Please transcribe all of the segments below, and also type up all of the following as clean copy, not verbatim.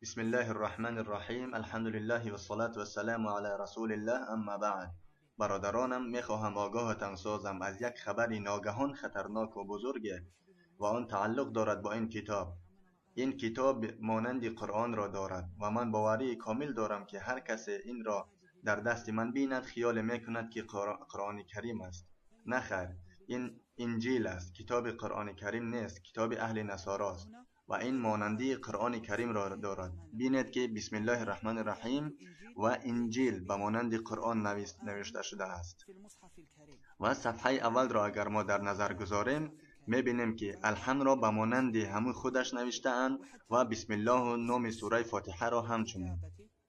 بسم الله الرحمن الرحیم، الحمد لله والصلاة والسلام علی رسول الله، اما بعد. برادرانم، میخواهم آگاهتان سازم از یک خبر ناگهان خطرناک و بزرگ و آن تعلق دارد با این کتاب. این کتاب مانند قرآن را دارد و من باوری کامل دارم که هر کس این را در دست من بیند خیال میکند که قرآن کریم است. نه خیر، این انجیل است، کتاب قرآن کریم نیست، کتاب اهل نصارا است و این مانندی قرآن کریم را دارد. بینید که بسم الله الرحمن الرحیم و انجیل به مانند قرآن نوشته شده است. و صفحه اول را اگر ما در نظر گذاریم میبینیم که الحمد را به مانند همون خودش نوشته اند و بسم الله و نام سوره فاتحه را همچنین.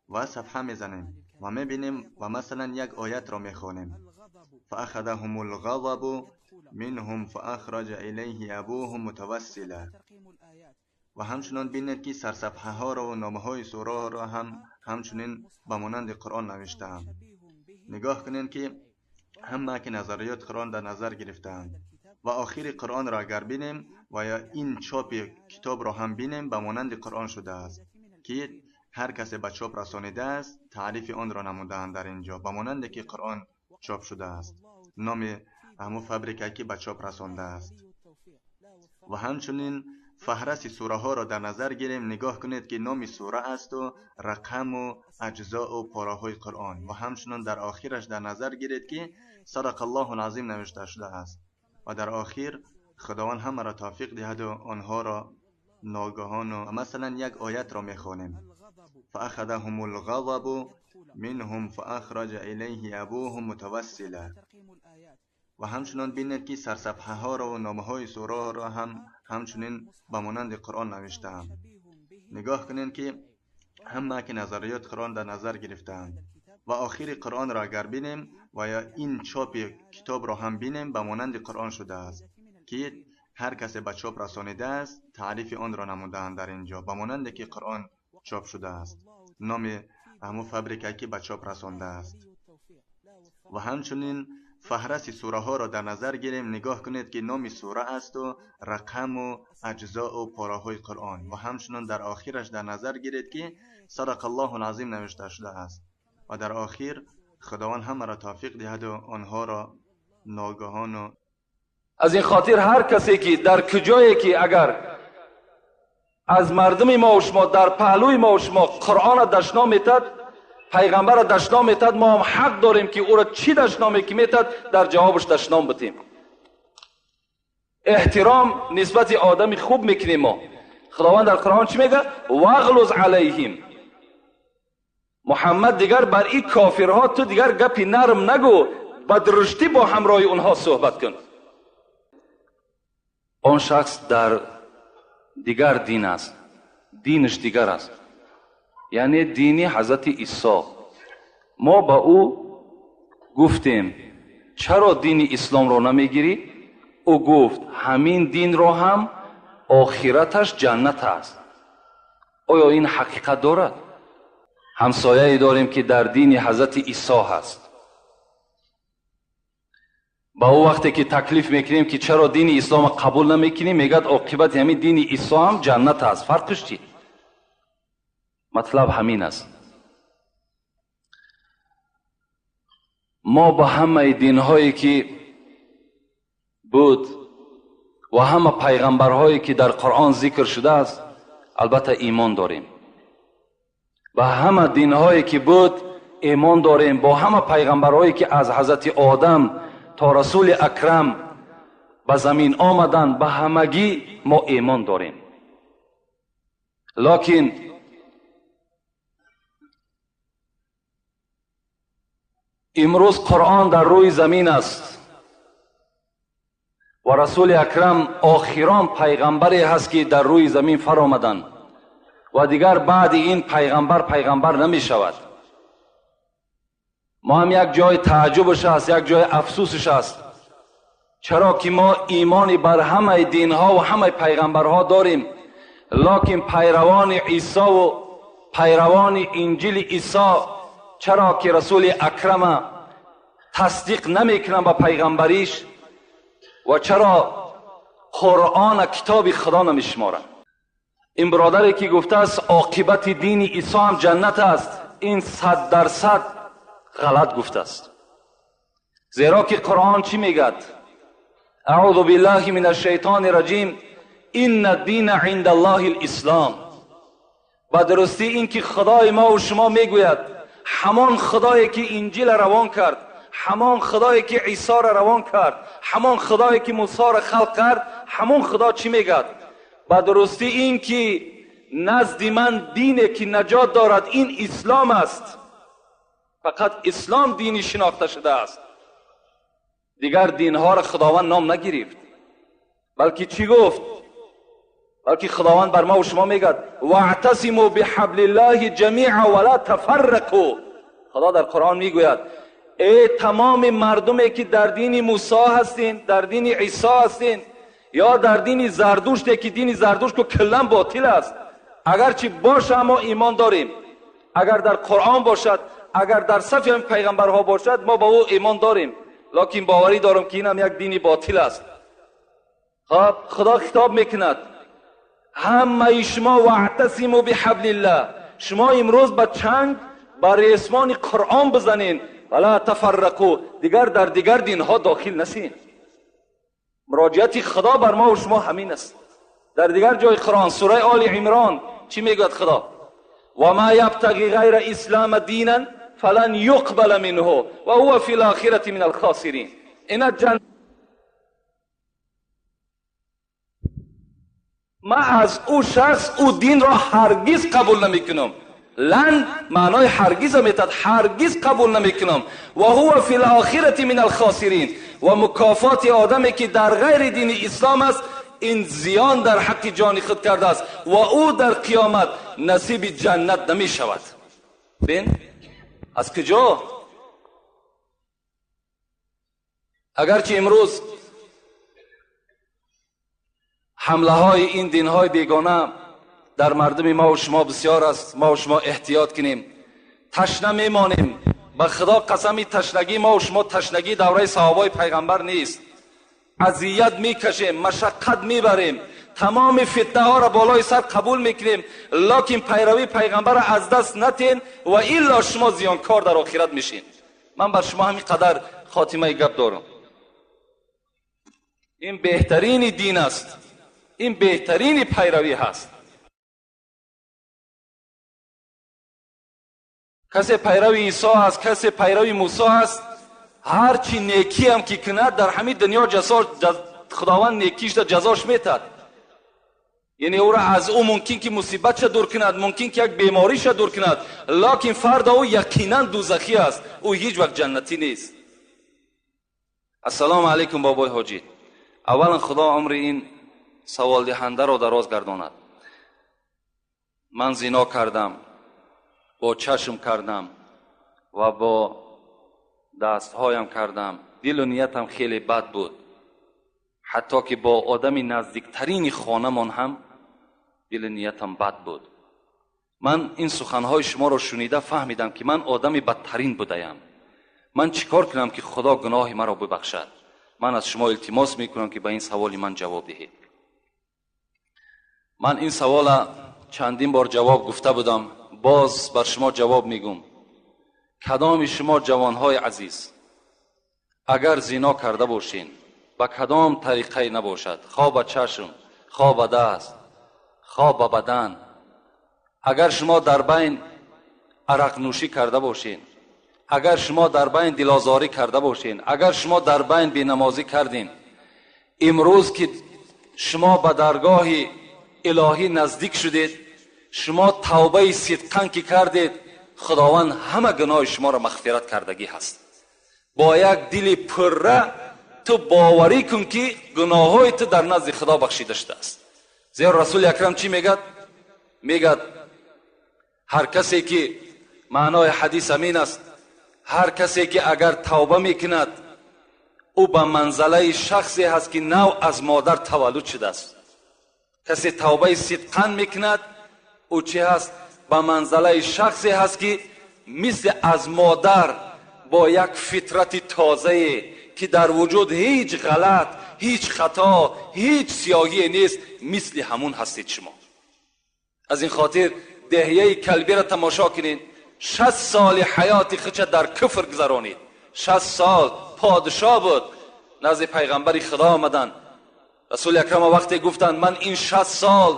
و صفحه میزنیم و میبینیم و مثلا یک آیت را میخوانیم: فأخذهم الغضب منهم فأخرج إلیه ابوهم متوسلا. و همچنان بینید که سرصفحه ها را و نامه های سوره را هم همچنین به مانند قرآن نوشته اند. نگاه کنید که همه که نظریات قرآن در نظر گرفته‌اند. و آخر قرآن را اگر بینیم و یا این چاپ کتاب را هم بینیم به مانند قرآن شده است که هر کسی به چاپ رسانیده است تعریف آن را نموده‌اند در اینجا به مانند که قرآن چاپ شده است، نام همون فابریکه که به چاپ رسانده است. و همچنین فهرست سوره ها را در نظر گیریم، نگاه کنید که نام سوره است و رقم و اجزاء و پاره های قرآن. و همچنین در آخرش در نظر گیرید که صدق الله العظیم نوشته شده است. و در آخر خداوند همه را توفیق دهد و آنها را ناگهان و مثلا یک آیت را میخوانیم: فأخذهم الغضب منهم فأخرج إلیه ابوهم متوسلا. و همچنان بینید که سرصفحه ها را و نامه های سوره را هم همچنین به مانند قرآن نوشته اند. نگاه کنید که همه که نظریات قرآن در نظر گرفته‌اند. و آخر قرآن را اگر بینیم و یا این چاپ کتاب را هم بینیم به مانند قرآن شده است که هر کسی به چاپ رسانیده است تعریف آن را نموده‌اند در اینجا به مانند که قرآن چاپ شده است، نام همون فابریکه که به چاپ رسانده است. و همچنین فهرست سوره ها را در نظر گیریم، نگاه کنید که نام سوره است و رقم و اجزاء و پاره های قرآن. و همچنین در آخرش در نظر گیرید که صدق الله العظیم نوشته شده است. و در آخر خداوند همه را توفیق دهد و آنها را ناگهان و از این خاطر هر کسی که در کجایی که اگر از مردم ما و شما در پهلوی ما و شما قرآن دشنام میتد، پیغمبر دشنام میتد، ما هم حق داریم که او را چی دشنامی که میتد در جوابش دشنام بتیم. احترام نسبت آدم خوب میکنیم ما. خداوند در قرآن چی میگه؟ واغلظ علیهم. محمد دیگر بر این کافرها تو دیگر گپی نرم نگو، با درشتی با همراه اونها صحبت کن. آن شخص در دیگر دین است، دینش دیگر است، یعنی دینی حضرت عیسی. ما با او گفتیم چرا دین اسلام را نمیگیری؟ او گفت همین دین را هم آخرتش جنت است. آیا این حقیقت دارد؟ همسایه‌ای داریم که در دین حضرت عیسی هست. با او وقتی که تکلیف میکنیم که چرا دین اسلام قبول نمیکنیم، میگد عاقبت همین دین عیسی هم جنت است. فرقش چی؟ مطلب همین است. ما با همه دینهایی که بود و همه پیغمبرهایی که در قرآن ذکر شده است البته ایمان داریم. با همه دینهایی که بود ایمان داریم، با همه پیغمبرهایی که از حضرت آدم تا رسول اکرم به زمین آمدن، به همگی ما ایمان داریم. لکن امروز قرآن در روی زمین است و رسول اکرم آخران پیغمبری هست که در روی زمین فرآمدند و دیگر بعد این پیغمبر پیغمبر نمی شود. ما هم یک جای تعجبش است، یک جای افسوسش است، چرا که ما ایمان بر همه دینها و همه پیغمبرها داریم، لکن پیروان عیسی و پیروان انجیل عیسی چرا که رسول اکرم تصدیق نمیکنن به پیغمبریش و چرا قرآن کتاب خدا نمیشمارن؟ Ин бародаре ки гуфтааст оқибати дини Исо ҳам ҷаннат аст, ин 100% ғалат гуфтааст. Зеро ки Қуръон чӣ мегӯяд? Аъузу биллаҳи мин ашшайтони раҷим, инна дина инда Аллоҳи лислом. Ба дурустӣ ин ки Худои мо ва шумо мегӯяд, ҳамон Худое ки Инҷилро равон кард, ҳамон Худое ки Исоро равон кард, ҳамон Худое ки Мусоро халқ кард, ҳамон Худо чӣ мегӯяд? Ба дурустӣ ин ки назди ман дине ки наҷот дорад ин ислом аст. Фақат ислом дини шинохта шудааст. Дигар динҳоро Худованд ном нагирифт, балки чӣ гуфт? Балки Худованд бар мо ва шумо мегӯяд: ваътасиму биҳаблиллаҳи ҷамиъа ва ла тафаррақу. Худо дар Қуръон мегӯяд: эй тамоми мардуме ки дар дини Мусо ҳастин, дар дини Исо ҳастин, ё дар дини Зардуште ки дини Зардушт ку куллан ботил аст, агарчи боша мо имон дорем, агар дар Қуръон бошад, агар дар сафи ҳамин пайғамбарҳо бошад, мо ба ӯ имон дорем, лекин боварӣ дорам ки инам як дини ботил аст. Хоб, Худо хитоб мекунад ҳамаи шумо: ваътасиму биҳаблиллаҳ, шумо имрӯз ба чанг, ба ресмони Қуръон бизанед, вала тафаррақу, дигар дар дигар динҳо дохил нашин. Муроҷиати Худо бар мо ва шумо ҳамин аст. Дар дигар ҷои Қуръон, сураи Оли Имрон, чӣ мегӯяд Худо? Ва ма ябтағи ғайра ислама динан фалан юқбала минҳу ва ҳува фи лохирати мин алхосирин. Ина ҷан ман аз ӯ шахс ӯ динро ҳаргиз қабул намекунам. Лан маънои ҳаргиза метад, ҳаргиз қабул намекунам. Ва ҳува фи лохирати мин алхосирин. Ва мукофоти одаме ки дар ғайри дини ислом аст, ин зиён дар ҳаққи ҷони худ кардааст ва ӯ дар қиёмат насиби ҷаннат намешавад. Бин аз куҷо? Агарчи имрӯз ҳамлаҳои ин динҳои бегона дар мардуми мо ва шумо бисёр аст, мо ва шумо эҳтиёт кунем, ташна мемонем. Ба Худо қасами ташнагии мо ва шумо ташнагии давраи саҳобаи пайғамбар нест. Азият мекашем, машаққат мебарем, тамоми фитнаҳоро болои сар қабул мекунем, лекин пайравии пайғамбарро аз даст натен ва илло шумо зиёнкор дар охират мешин. Ман бар шумо ҳамин қадар хотимаи гап дорам. Ин беҳтарини дин аст, ин беҳтарини пайравӣ ҳаст. Касе пайрави Исо аст, касе пайрави Мусо аст, ҳарчи некиам ки кунад дар ҳамин дунё Худованд некишда ҷазош метад. Яъне ӯро аз ӯ мумкин ки мусибатша дур кунад, мумкин ки як бемориша дур кунад, лекин фарда ӯ яқинан дузахӣ аст, ӯ ҳеҷ вақт ҷаннатӣ нест. Ассалому алайкум бобои ҳоҷӣ. Аввалан Худо умри ин саволдиҳандаро дароз гардонад. Ман зино кардам, бо чашм кардам ва бо дастҳоям кардам. Дилу ниятам хеле бад буд, ҳатто ки бо одами наздиктарини хонамон ҳам дилу ниятам бад буд. Ман ин суханҳои шуморо шунида фаҳмидам ки ман одами бадтарин будаям. Ман чӣ кор кунам ки Худо гуноҳи маро бибахшад? Ман аз шумо илтимос мекунам ки ба ин саволи ман ҷавоб диҳед. Ман ин савола чандин бор ҷавоб гуфта будам, боз бар шумо ҷавоб мегӯм. Кадоми шумо ҷавонҳои азиз агар зино карда бошин, ба кадом тариқае набошад, хо ба чашм, хо ба даст, хо ба бадан, агар шумо дар байн арақнӯшӣ карда бошин, агар шумо дар байн дилозорӣ карда бошин, агар шумо дар байн бенамозӣ кардин, имрӯз ки шумо ба даргоҳи илоҳӣ наздик шудед, шумо тавбаи сидқан ки кардед, Худованд ҳама гуноҳи шуморо мағфират кардагӣ ҳаст. Бо як дили пурра ту боварӣ кун ки гуноҳҳои ту дар назди Худо бахшида шудааст. Зеро Расули Акрам чӣ мегӯяд? Мегӯяд ҳар касе ки, маънои ҳадис ҳамин аст, ҳар касе ки агар тавба мекунад, ӯ ба манзалаи шахсе ҳаст ки нав аз модар таваллуд шудааст. Касе тавбаи сидқан мекунад, ӯ чӣ ҳаст? Ба манзалаи шахсе ҳаст ки мисли аз модар бо як фитрати тозае ки дар вуҷуд ҳеҷ ғалат, ҳеҷ хато, ҳеҷ сиёҳие нест, мисли ҳамун ҳастед шумо. Аз ин хотир Деҳияи Калбиро тамошо кунед. 60 соли ҳаёти худша дар куфр гузаронид. 60 сол подшоҳ буд. Назди пайғамбари Худо омаданд. Расули Акрам вақте гуфтанд: ман ин 60 сол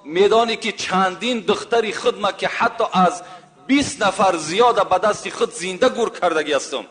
медонӣ ки чандин духтари худма, ки ҳатто аз 20 нафар зиёда, ба дасти худ зинда гур кардагӣ ҳастам.